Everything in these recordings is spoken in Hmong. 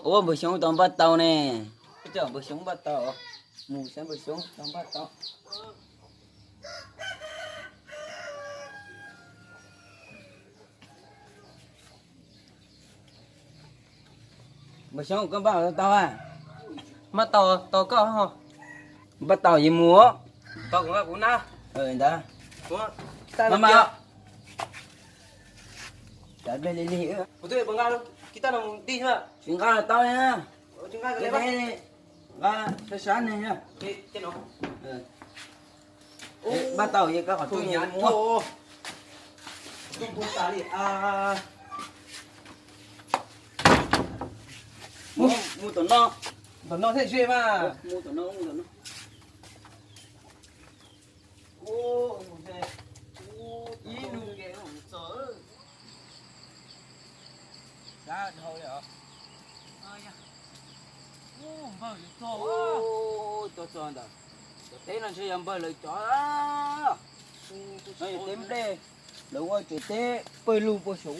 Ua npawg Xyoob tau npaj tau ne. Coj npawg Xyoob npaj tau. Mus saib npawg Xyoob tau npaj tau. Npawg Xyoob, koj npaj tau a? Npaj tau, tau koj ho. Npaj tau ces mus. Tau kuv nqa kuv na. Ntawd. Mas mas. Kuv twb nqa kiv tab no mus tig na. Tsis nqa tau na. Nqa sab sab ne. Npaj tau ces koj qhov twg mus. Mus tom no. Tom no thiaj ze mas. Mus tom no, mus tom no. Ib lub kev mus txog. Sab dhau li os. Npawg yuav txog. Txog txog ntawm cov teb no ntshe yog npawg lawv cov. No yog teb nplej, lawv ua tsev teb pawg lug puag saum.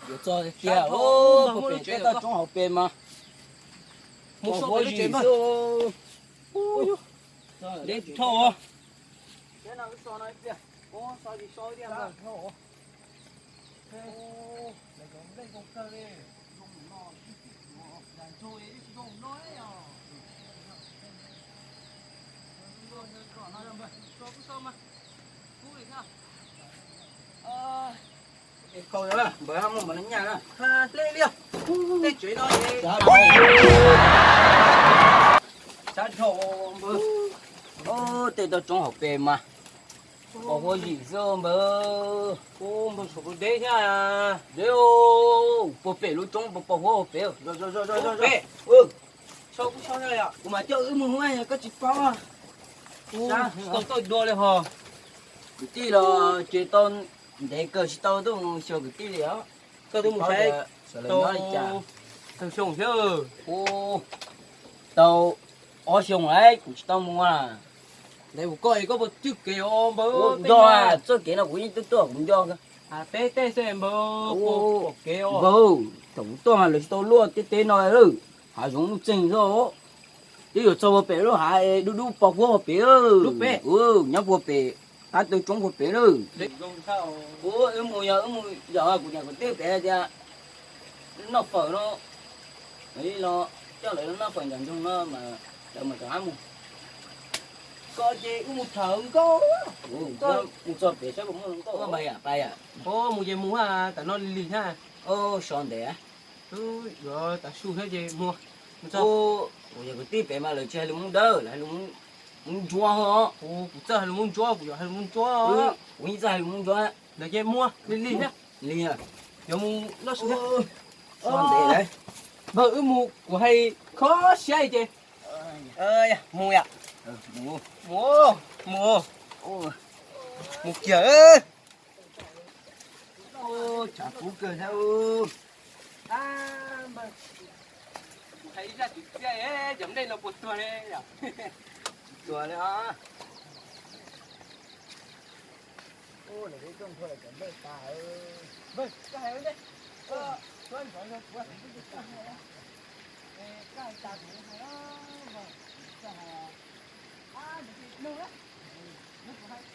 Yuav txog tiag tiag, puag pem teb toj roob hauv pes mas. Mus saum huab zim xwb. Deb dhau. Npawg, muaj npaum no nyaj na. Hle li, tej tsev no. Sab dhau npawg. Tej toj roob hauv pes mas pos huab zim xwb npawg. Npawg, saum deb thiab. Deb, puag pem lub roob pos huab hauv pes. Kuv mas coj wb mus hu, koj tsis paub. Tsis tau tuaj dua li ho. Kwv tij los ces tau ntev kawg tsis tau tuaj mus xyuas kwv tij li os. Koj twb mus saib tau xyoo thiab. Tau ob xyoo lawm kuv tsis tau mus. Ntawd kuv koj es koj puas cwj kev os npawg? Nco, txoj kev no kuv yeej tuaj tuaj kuv nco. Peb tej xwb npawg, pom kev os. Npawg, thaum kuv tuaj mas lawv tsis tau luaj tej teb no lawm, hav zoov nuj txeeg xwb. Twb yuav txog puag pem lub hav dub dub pos huab pem. Nyob puag pem qab taw roob puag pem lawm. Wb mus, yog wb mus yom, kuv niam kuv tij pem hais tias noj fawm no, los coj lawv noj fawm ntawm nroog no mas lawv mam rov qab mus. Koj ces wb mus thawv nkauj. Mus txog pem saib puas muaj nkauj. Mus ces mus, tam no lig lig thiab. So ntev. Yuav tav su thiab ces mus. Kuv yog kwv tij pem mas lawv tsis hais lus Hmoob Dawb, lawv hais lus Hmoob Ntsuab os. Kuv txawj hais lus Hmoob Ntsuab, kuv yuav hais lus Hmoob Ntsuab. Kuv yeej txawj hais lus Hmoob Ntsuab. Ntawd ces muaj lig lig thiab. Lig, yuav mus noj su thiab. So ntev lawm. Npawg, wb mus, kuv hais kho siab ces mus yom. Mus, mus, mus kiag. Tshav kub kawg thiab. Kuv hais ib zaj kwv txhiaj, cov nplej no puas tuag li? Tsis tuag li os. Lawv peb rooj nrho lawv cov nplej tas. Npawg, koj hais ua ntej. Koj hais ua ntej. Koj hais tas kuv hais os. Koj hais os. Ab, npawg, nug na. Nug kuv hais.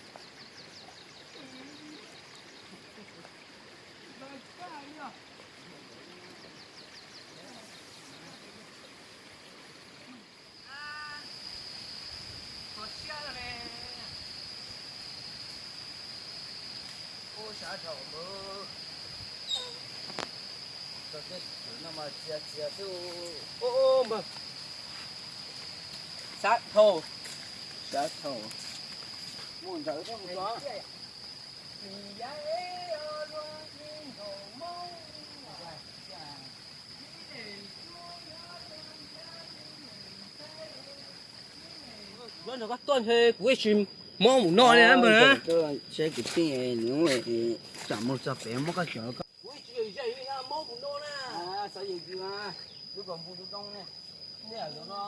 Npawg, koj hais li os. Kho siab li. Ub, sab dhau npawg. Txog tej no mas txias txias xwb. Ub, npawg. Sab dhau. Sab dhau. Mus ntsawm thiab mus tso. Npawg, nrog koj tuaj ntshe kuv ib tsis mob mus no li na npawg na. Seb kwv tij nws tsam mus txog pem muab koj cov. Kuv ib tsis yog zaj mob mus no na. Xav yus lub kaus npus lub roob ne, nej no.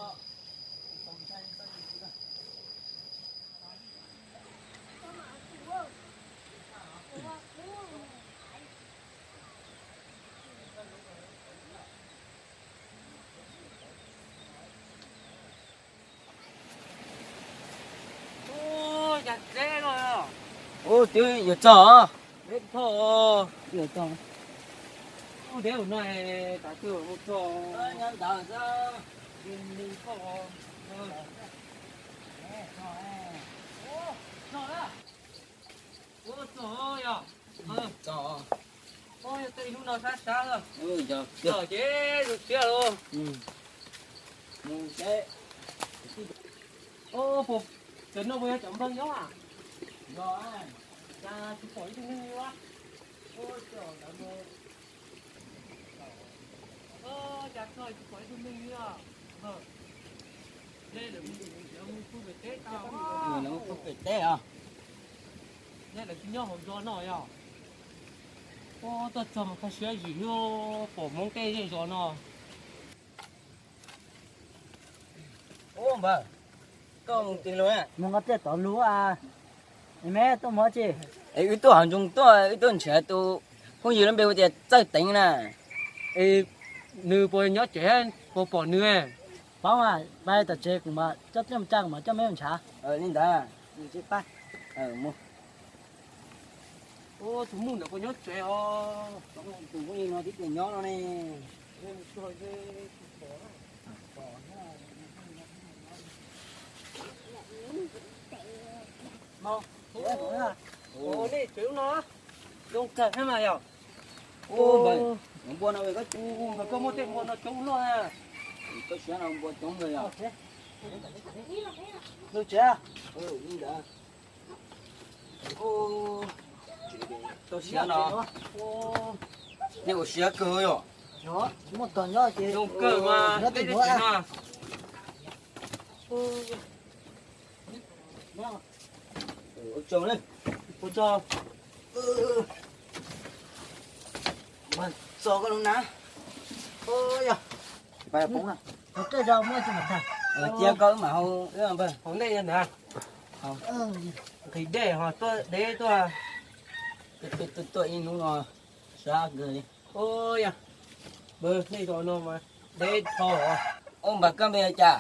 Ub, twb yuav txog. Deb txog. Ub, deb no, tav twg mus txog nyob ntawd xwb. Ub, txog yog. Txog. Ub, yog tej hnub no sab sab lawm. Txog ces mus siab lauj. Mus seb. Ub, cov no puas yog cov npawg nyob? Yog, cas tsis pom ib tug neeg li. Ub, cas txog tsis pom ib tug neeg li os. Nej lawv mus pem teb tag. Lawv mus pem teb os. Nej lawv tsis nyob hauv zos no yog? Ub, tuaj txog mas kho siab zim li, pom Hmoob tej zej zos no. Ub npawg, koj mus twg lawm? Mus nqa pliaj tod lug a. Es me tuaj mus dab tsi? Es wb tuaj hauv nroog tuaj, wb tuaj nrhiav tus phooj ywg lub npe hu tias Txawj Teev na. Es nws puas nyob tsev, puas pom nws? Paub mas, pab tom tsev kuv mam coj pliaj mus tsa kuv mam coj me mus nrhiav. Li ntawd, mus. Tus muj ntawd puas nyob tsev os? Tus phooj ywg no tib tias nyob no ne. Nej tsev lub no zoo kawg thiab mas yog. Npua no, koj muaj tej npua no coob luaj. Koj siab no npua coob kawg yog. Tau siab no. Nej ua siab kawg yog. Zoo kawg mas. Ua tsaug. Tso koj lub na. Yog. Cia koj wb mam hau wb npawg. Hauv nej yog ntawd. Nqhis dej ho tuaj deb tuaj. Tuaj ib hnub no sab kawg li. Yog, npawg nej zos no mas deb dhau. Ub npawg koj npe cas?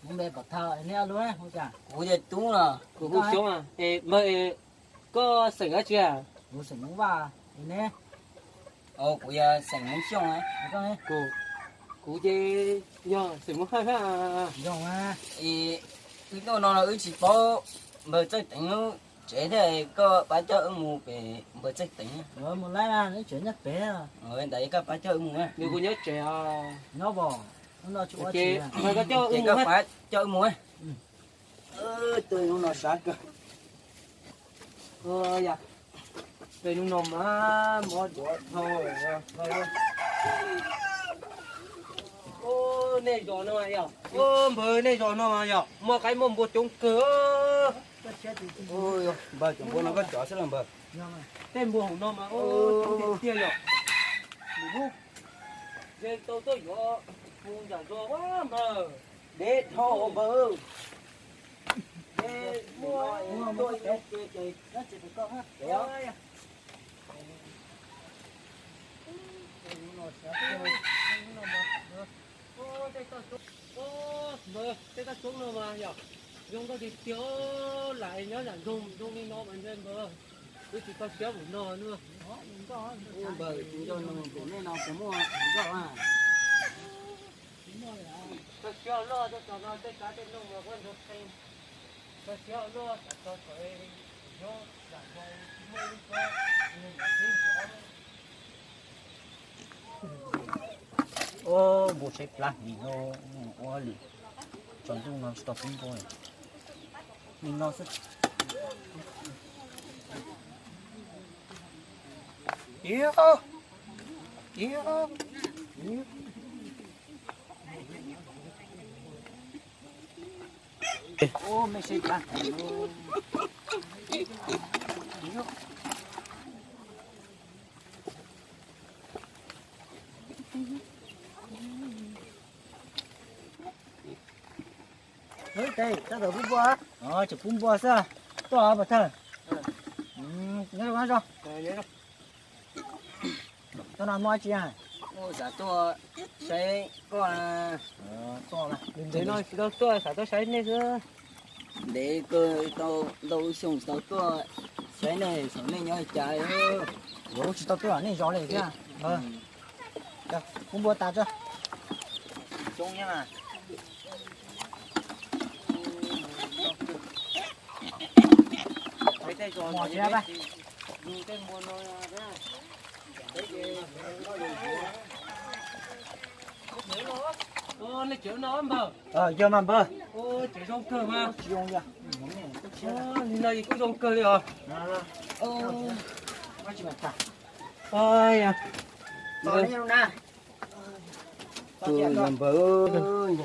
Kuv npe Pov Thawj, nej hu cas? Kuv yog Tub no. Kuv hu Xyoob. Es npawg, koj xeem dab tsi? Kuv xeem Hmoob Vaj, es neb? Kuv yog xeem Hmoob Xyooj. Kuv ces yog xeem Hmoob Hawj thiab. Zoo. Es wb tuaj no los wb tsis paub npawg Txawj Teev lub tsev thiab, koj pab coj wb mus pem npawg Txawj Teev. Mus laib, neb tsev nyob pem. Ntawd koj pab coj wb mus. Nws kuj nyob tsev os. Nyob pem. Ces koj pab coj wb mus. Tus no sab kawg. Tej hnub no mas mob duav dhau. Nej zos no yog, npawg nej zos no mas yog muaj qaib muaj npua coob kawg. Npawg, cov npua no koj cov xwb los npawg? Tej npua hauv no mas coob tiag tiag yog. Mus, yeej tau tuaj yuav mus nram zos npawg. Deb dhau npawg. Tej toj roob no mas yog zoo nkauj tiag tiag, lam nyob nram nroog zoo li no mas ntshe npawg, wb tsis tau siab mus no na. Npawg, tsis nco nws pem nej no puas muaj nkauj a? Txog siab luaj, txog no tej kav tej noog mas kuj nrog qee. Txog siab luaj, txog thaum nyob nram nroog tsis muaj ib lub tsob. Ub, npua saib plab hniav no, ua li tsaus ntuj no tsis tau pub npua li no xwb. Ib, ib, ib. Ub, me saib plab hniav no. Tab tom pub npua. Tseem pub npua xwb. Tuaj Pov Thawj. Nyob zoo, nyob zoo. Tuaj no muaj dab tsi? Xav tuaj saib koj. Tuaj no tsis tau tuaj, xav tuaj saib nej xwb. Ntev kawg, tau ntau xyoo tsis tau tuaj saib nej, xyov nej nyob li cas. Yuav tsis tau tuaj nej zov li thiab. Kuv npua tas tso. Coob thiab mas. Nej cawv no npawg. Yog mas npawg. Cawv zoo kawg mas. Li no kuj zoo kawg li os. Npawg,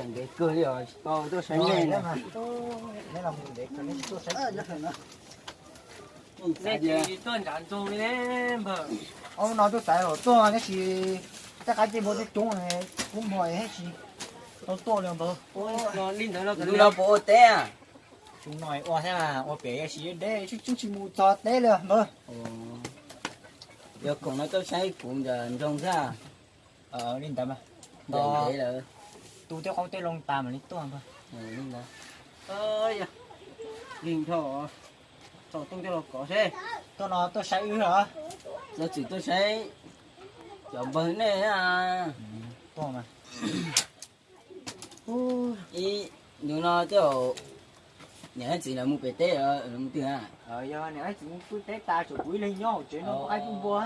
ntev kawg li os, tsis tau tuaj saib nej. Nej tsis tuaj nram nroog li npawg. Ob no tuaj xaiv los tuaj, tab sis tej qab tej npua tej coob, kuv npog thiab tsis tau tuaj li npawg. Li ntawd los puas ua teb? Xyoo no ua thiab, ua pem sis deb, tsis mus txog teb li npawg. Yog khoom no tuaj saib kuv ntawm nroog thiab. Li ntawd mas tu tej qoob tej loo tas mam li tuaj npawg. Li ntawd. Txaus tuaj los kov seb. Tuaj no tuaj saib wb los? Txawm tuaj saib cov npawg nej. Tuaj mas. Ib ntus no tej zaum niam thiab txiv lawv mus pem teb, lawv mus twg? Yog niam thiab txiv mus pem teb tas, tshuav kuv ib leeg nyob hauv tsev no, kuv qaib kuv npua.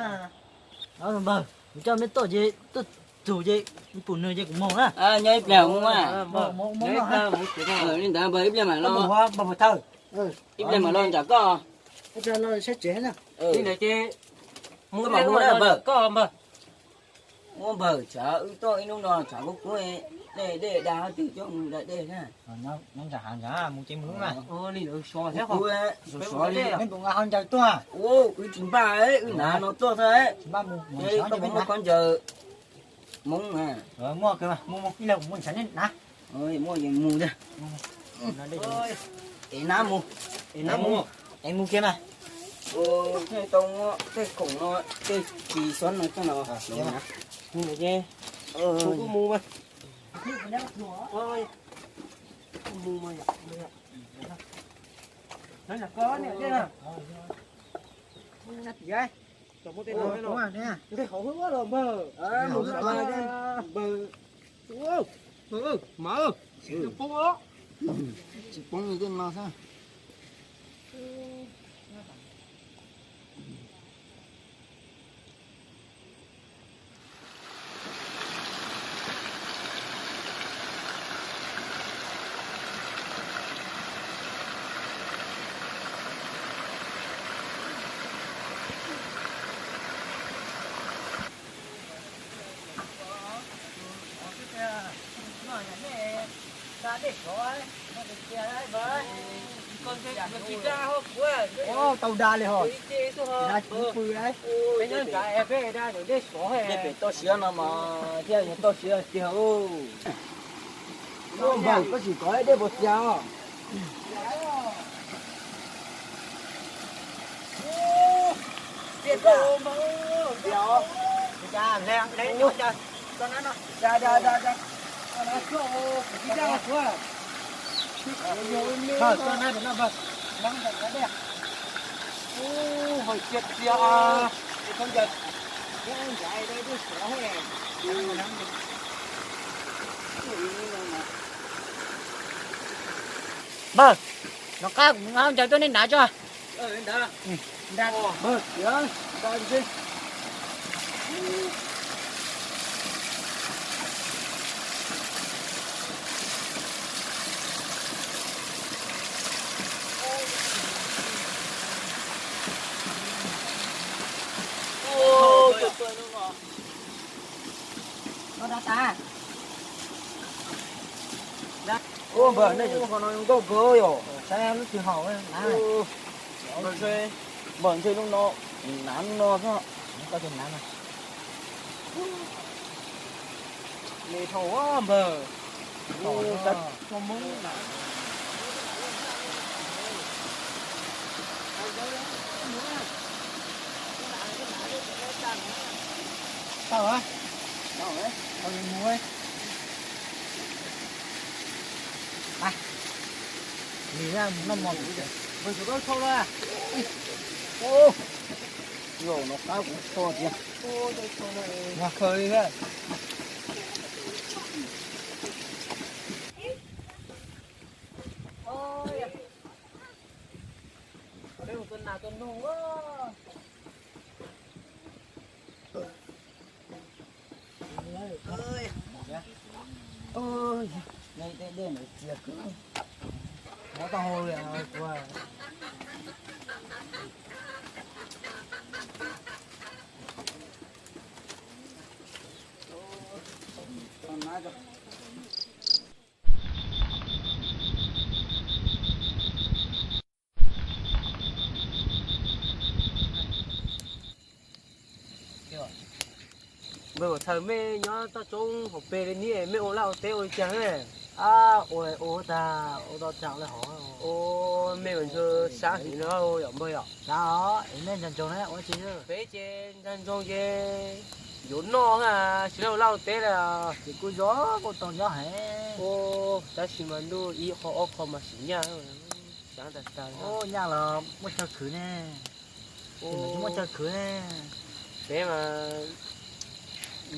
Npawg, kuv coj mej tuaj ces tuaj txug ces pum nwg ces kuv moog na. Nyob ib pliag mus mas. Li ntawd npawg ib pliag mam los. Ib pliag mam los nram koj. Li ntawd ces mus ib pliag mam los nram koj npawg. Muab npawg, tsam wb tuaj ib hnub no tsam kub kub, dej dej dag twg coj mus da dej na. Nyob nram hav nrad mus ces mus mas. Kub kub, sov sov li. Nej puas nqa hau ncaws tuaj? Wb tsis npaj, wb hnav no tuaj xwb. Koj puas muaj khaub ncaws Hmoob na? Muaj kawg mas, mus mus, ib leeg kuv mus nrhiav nej hnav. Muaj ces mus tiag. Es nab mus, es nab mus, es mus kiag mas. Nej tau muab tej khoom no, tej kis xob no coj los. Mus mas. Ntawm hauv hwb los npawg. Mas, tsis poob li tej no xwb. Tau da li hos, da tsis pw. Dej pem toj siab no mas thiaj yog toj siab tiag. Npawg, koj tsis kov dej puas txias os? Npawg, koj nab no npawg. Hais txias txias. Npawg, nov qab kuv nqa hau ncaws tuaj nej hnav tso. Ua npawg, nej cov tshuaj no zoo nkauj kawg yom. Saib lub twg haum na. Npawg, ntshe lub no, hnav lub no xwb. Me thaum npawg. Tau, tau mus. Nim na mus noj mov kuv tias, npawg, tsum tau tshau na. Zaum no qab kuv tshau tiag. Mas khaws li thiab. Peb mus tua nas tua noog. Tej dej ntawd txias kawg, mob taub hau li kuv. Npawg, thaum mej nyob toj roob hauv pes li niam, mej ua laj ua teb ua li cas ne? Ab, ua ua tag ua tau tag li hov. Ua, mej mas ntshe sab heev no yom npawg yom? Sab os, es nej nco ntsoov na ua tsi? Peb ces nco ntsoov ces yuav noj na, tsis tau ua laj ua teb li. Ces kuj zoo, kuj tau nyob heev. Ua, tab sis mas ntuj ib qho ob qho mas sim nyaj, sab tag tag. Ua, nyaj los muaj chaw khwv ne. Ua, tsis muaj chaw khwv ne. Peb mas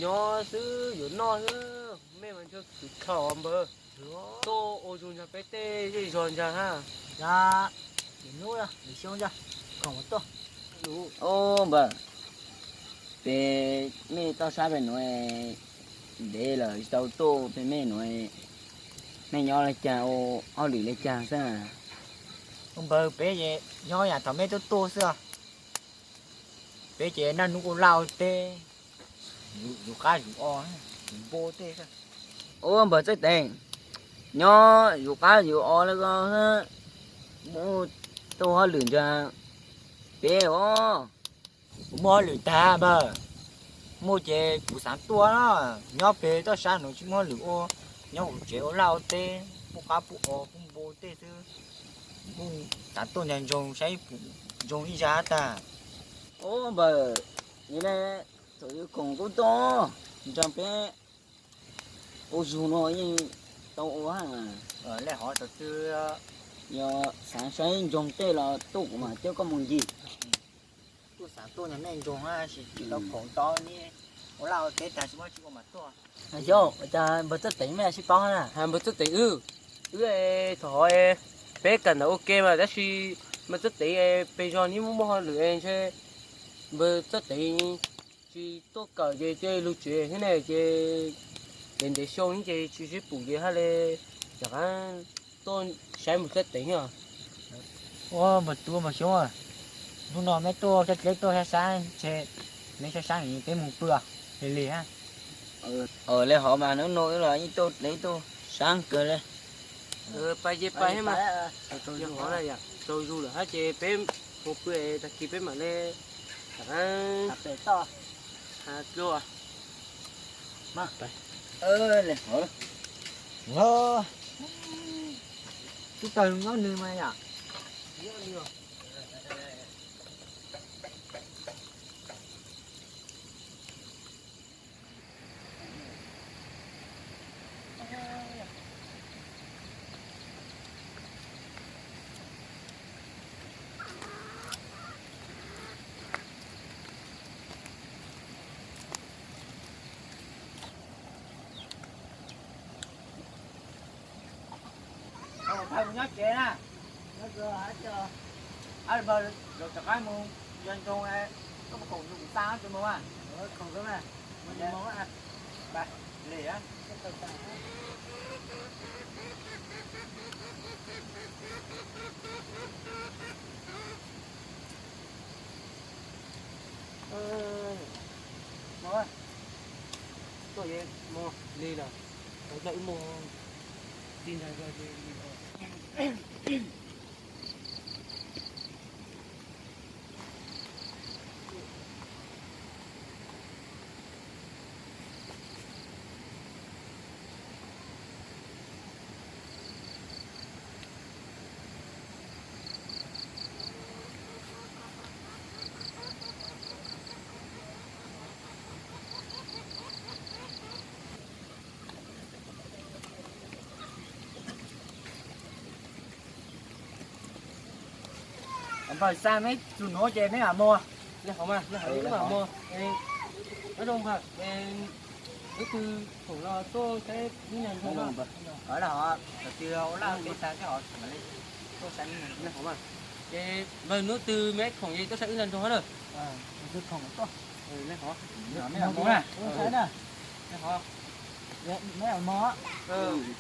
nyob xwb yuav noj xwb, mej mas ntshe khwv khaus npawg. Tuaj ua zug ntag peb tej zej zog ntag ha. Lwm hnub, lwm xyoo ntag, khoom tuaj. Ua npawg, peb mej toj sab pem nuav ntev lawm tsis tau tuaj pem mej nuav, mej nyob le caag ua hauj lwm le caag xwb? Ua npawg, peb nyob yam thaum mej tuaj tuaj xwb os. Peb ces naj nub ua laj ua teb, zuv qab zuv o, zuv npo tej. Ua npawg Txawj Teev, nyob zuv qab zuv o le ko xwb, muaj tuaj hauj lwm ntag peb os. Kuv muaj hauj lwm tag npawg, muaj ces kuv xaav tuaj na. Nyob pem toj sab nuav tsis muaj hauj lwm ua, nyob hauv tsev ua laj ua teb, pub qab pub o pub npo tej xwb. Kuv xaav tuaj nco ntsoog saib puas zoo ib zag tag. Ua npawg, yog le thaum yus khoom kuj tuaj nrog peb ua zug no yeej tau ua. Le hov thaum twg yog xaav saib ntsoog tej los tuaj kuv mam coj koj mus ncig. Kuj xaav tuaj nrog mej ntsoog tab sis tsis tau khoom tod ne, ua laj ua teb tag tsis muaj tsi ua mas tuaj. Xyov cas npawg Txawj Teev mej sib paub na. Npawg Txawj Teev wb, wb thaum hov peb kawm ntawv ua ke mas tab sis npawg Txawj Teev pem zog nws muaj muaj hauj lwm ntshe npawg Txawj Teev tsis tuaj kawm ces tej lug tsev thiab ne ces ntev ntev xyoo ces tsis sib pum ces hab le rov qab tuaj saib npawg Txawj Teev os. Ua npawg Tub npawg Xyoob, hnub no mej tuaj sab dleb tuaj sab sab ntshe mej sab sab peb mus pw lig lig hab. Le hov mas hnub no wb los yeej tuaj dleb tuaj sab kawg le. Pais ces pais mas, yog hov na yom, tsaus zug lawm hab ces peb mus pw, tag kis peb mam le rov qab. Tub tawg nyob nws mas yom. Thaum mus nyob tsev na, nyob tsev, zaum rov qab mus nco ntsoog, koj mus koom nrug kuv tag tsev mus a. Koom kawg mas, mus lig mus a. Tuaj mus lig lawm, tau dawm ib mus, txij ntag. Npawg Xab, neb tsis hnov ces neb mam mus. Neb hov mas, neb hov, neb mam mus. Nyob zoo npawg, hnub twg khoom los tuaj saib wb nrog nrog. Lawv hov, lawv twb ua laj peb tas thiab hov, tuaj saib neb hov mas. Ces npawg hnub twg me khoom ces tuaj saib wb nrog nrog na. Neb hov, neb hov, neb hov.